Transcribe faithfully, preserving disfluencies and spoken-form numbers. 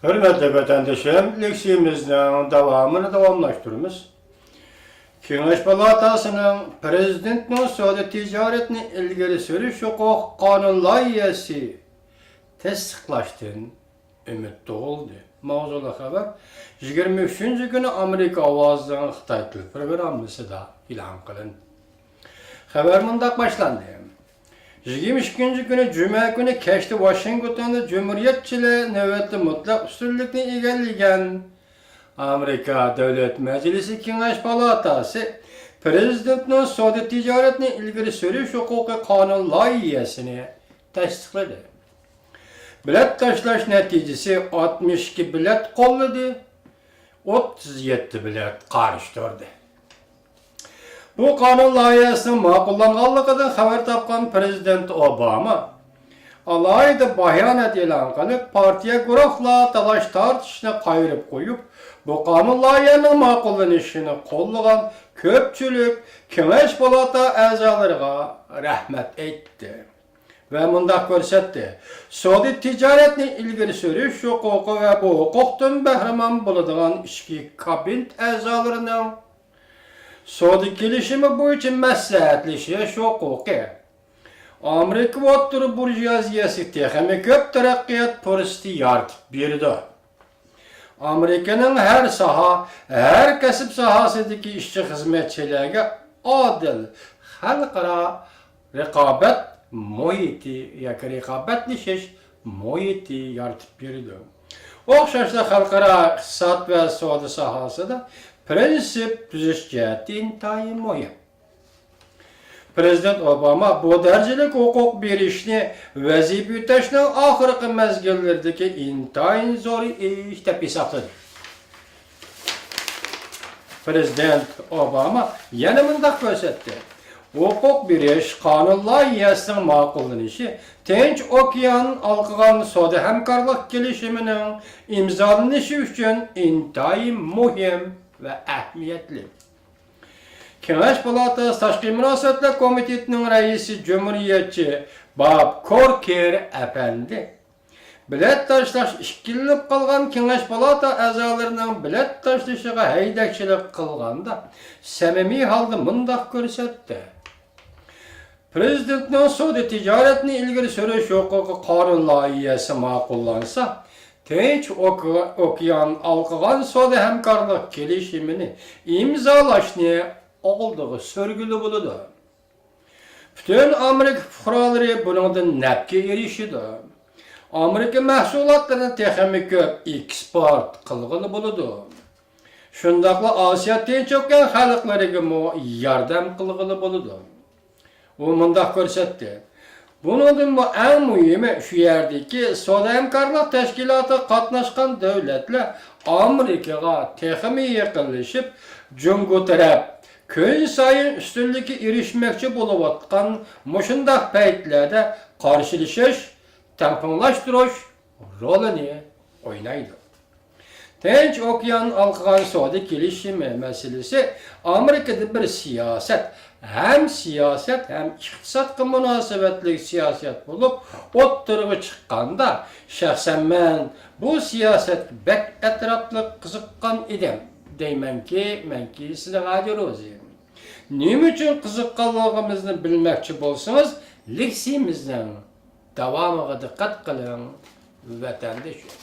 ھۆرمەتلىك ۋەتەندىشىم، لېكسىيىمىزنىڭ داۋامىنى داۋاملاشتۇرىمىز. كېڭەش پالاتاسىنىڭ پىرېزىدېنتنىڭ سودا تىجارەتنى ئىلگىرى سۈرۈش ھوقۇقى قانۇن لايىھەسى تەستىقلاشتىن ئۈمىد تۇغۇلدى. ماۋزۇلۇق خەۋەر، يىگىرمە ئۈچىنچى كۈنى ئامېرىكا ئاۋازىنىڭ خىتاي تىل پروگراممىسىدا ئېلان قىلىندى. خەۋەر مۇنداق باشلاندى. يىگىرمە ئىككىنچى كۈنى جۈمە كۈنى كەچتە ۋاشىنگتوندا جۇمھۇرىيەتچىلەر نۆۋەتتە مۇتلەق ئۈستۈنلۈكنى ئىگىلىگەن ئامېرىكا دۆلەت مەجلىسى كېڭەش پالاتاسى پىرېزىدېنتنىڭ سودا تىجارەتنى ئىلگىرى سۈرۈش ھوقۇقى قانۇن لايىھەسىنى تەستىقلىدى. بېلەت تاشلاش نەتىجىسى ئاتمىش ئىككى بېلەت قوللىدى، ئوتتۇز يەتتە بېلەت قارشى تۇردى. بۇ قانۇن لايىھەسىنىڭ ماقۇللانغانلىقىدىن خەۋەر تاپقان پىرېزىدېنت ئوباما ئالاھىدە بايانات ئېلان قىلىپ، پارتىيە گۇرۇھلار تالاش-تارتىشىنى قايرىپ قويۇپ، بۇ قانۇن لايىھەنىڭ ماقۇللىنىشىنى قوللىغان كۆپچىلىك كېڭەش پالاتا ئەزالىرىغا رەھمەت ئېيتتى. ۋە مۇنداق كۆرسەتتى، سودا تىجارەتنى ئىلگىرى سۈرۈش ھوقۇقى ۋە بۇ ھوقۇقتىن بەھرىمەن بولىدىغان ئىچكى كابىنېت ئەزالىرىنىڭ سودا كېلىشىمى بويىچە مەسلىھەتلىشىش ھوقۇقى ئامېرىكا ئوتتۇرا بۇرژۇئازىيەسىگە تېخىمۇ كۆپ تەرەققىيات پۇرسىتى يارىتىپ بېرىدۇ. ئامېرىكىنىڭ ھەر ساھە، ھەر كەسىپ ساھەسىدىكى ئىشچى-خىزمەتچىلەرگە ئادىل خەلقئارا رىقابەت مۇھىتى ياكى رىقابەتلىشىش مۇھىتى يارىتىپ بېرىدۇ. ئوخشاشلا خەلقئارا ئىقتىساد ۋە سودا ساھەسىدە پىرىنسىپ تۈزۈش جەھەتتە ئىنتايىن مۇھىم. پىرېزىدېنت ئوباما بۇ دەرىجىلىك ھوقۇق بېرىشنى ۋەزىپە ئۆتەشنىڭ ئاخىرقى مەزگىللىرىدىكى ئىنتايىن زور ئىش دەپ ھېسابلىدى. پىرېزىدېنت ئوباما يەنە مۇنداق كۆرسەتتى، ھوقۇق بېرىش قانۇن لايىھەسىنىڭ ماقۇللىنىشى تىنچ ئوكيان ئالقىغان سودا ھەمكارلىق كېلىشىمىنىڭ ئىمزالىنىشى ئۈچۈن ئىنتايىن مۇھىم ۋە ئەھمىيەتلىك. كېڭەش پالاتاسى تاشقى مۇناسىۋەتلەر كومىتېتىنىڭ رەئىسى جۇمھۇرىيەتچى باب كوركېر ئەپەندى، بېلەت تاشلاش ئىككىلىنىپ قالغان كېڭەش پالاتا ئەزالىرىنىڭ بېلەت تاشلىشىغا ھەيدەكچىلىك قىلغاندا، سەمىمىي ھالدا مۇنداق كۆرسەتتى. پىرېزىدېنتنىڭ سودا تىجارەتنى ئىلگىرى سۈرۈش ھوقۇقى قانۇن لايىھەسى ماقۇللانسا، تىنچ ئوك-، ئوكيان ئالقىغان سودا ھەمكارلىق كېلىشىمىنى ئىمزالاشنى ئالدىغا سۈرگىلى بولىدۇ. پۈتۈن ئامېرىكا پۇقرالىرى بۇنىڭدىن نەپكە ئېرىشىدۇ. ئامېرىكا مەھسۇلاتلىرىنى تېخىمۇ كۆپ ئېكسپورت قىلغىلى بولىدۇ. شۇنداقلا ئاسىيا تىنچ ئوكيان خەلقلىرىگىمۇ ياردەم قىلغىلى بولىدۇ. ئۇ مۇنداق كۆرسەتتى، بۇنىڭدىنمۇ ئەڭ مۇھىمى، شۇ يەردىكى سودا ھەمكارلىق تەشكىلاتىغا قاتناشقان دۆلەتلەر ئامېرىكىغا تېخىمۇ يېقىنلىشىپ، جۇڭگو تەرەپ كۈنسايىن ئۈستۈنلۈككە ئېرىشمەكچى بولۇۋاتقان مۇشۇنداق پەيتلەردە قارشىلىشىش، تەڭپۇڭلاشتۇرۇش رولىنى ئوينايدۇ. تىنچ ئوكيان ئالقىغان سودا كېلىشىمى مەسىلىسى ئامېرىكىدا بىر سىياسەت، ھەم سىياسەت، ھەم ئىقتىسادقا مۇناسىۋەتلىك سىياسەت بولۇپ ئوتتۇرىغا چىققاندا، شەخسەن مەن بۇ سىياسەتكە بەك ئەتراپلىق قىزىققان ئىدىم. دەيمەنكى، مەنكى سىزنىڭ ھاجى روزى. نېمە ئۈچۈن قىزىققانلىقىمىزنى بىلمەكچى بولسىڭىز، لېكسىيىمىزنىڭ داۋامىغا دىققەت قىلىڭ، ۋەتەندىشىم.